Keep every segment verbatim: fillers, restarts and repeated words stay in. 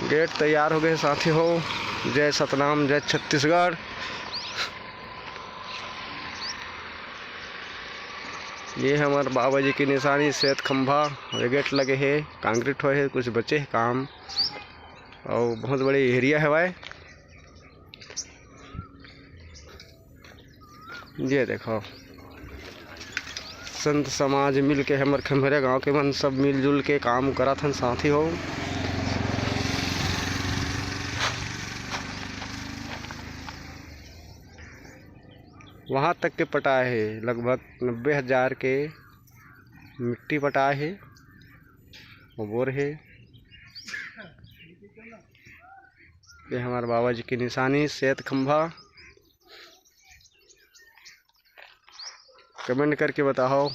Gate तैयार हो गए साथी हो। जय सतनाम, जय छत्तीसगढ़। ये हमर बाबा जी की निशानी, श्वेत खंभा। ये गेट लगे हे, कंक्रीट होए हे, कुछ बचे हे काम। अउ बहुत बड़े एरिया हवय। ये देखो, संत समाज मिल के, हमर खम्हरिया गांव के मन सब मिलजुल के काम करत हन साथी हो। वहाँ तक के पटाए हे, लगभग नब्बे हजार के मिट्टी पटाए हे, वो बोर हे। ये हमारे बाबा जी की निशानी, श्वेत खंभा। कमेंट करके बताओ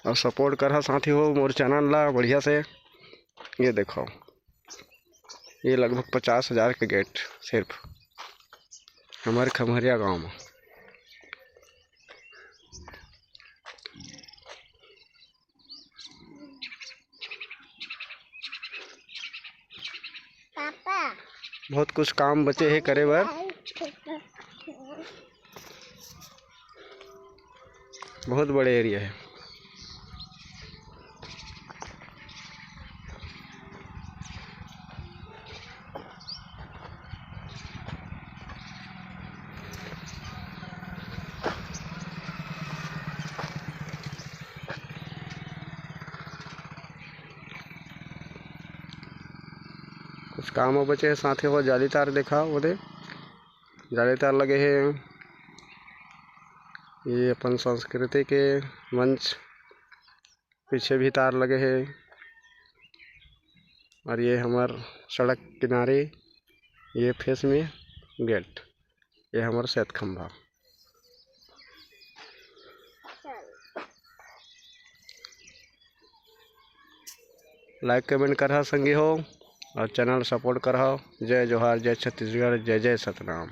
और सपोर्ट करहा साथी हो मोर चैनल ला बढ़िया से। ये देखो, ये लगभग पचास हजार के गेट सिर्फ हमारे खम्हरिया गांव में। पापा। बहुत कुछ काम बचे हे करे बर। बहुत बड़े एरिया हे। कुछ काम अउ बचे हे साथी हो, जाली तार देखा, वो दे जाली तार लगे हे। ये अपन संस्कृति के मंच, पीछे भी तार लगे हे। और ये हमर सड़क किनारे, ये फेस में गेट, ये हमर श्वेत खंभा। लाइक कमेंट करहा संगी हो, और चैनल सपोर्ट करहा। जय जोहार, जय छत्तीसगढ़, जय जय सतनाम।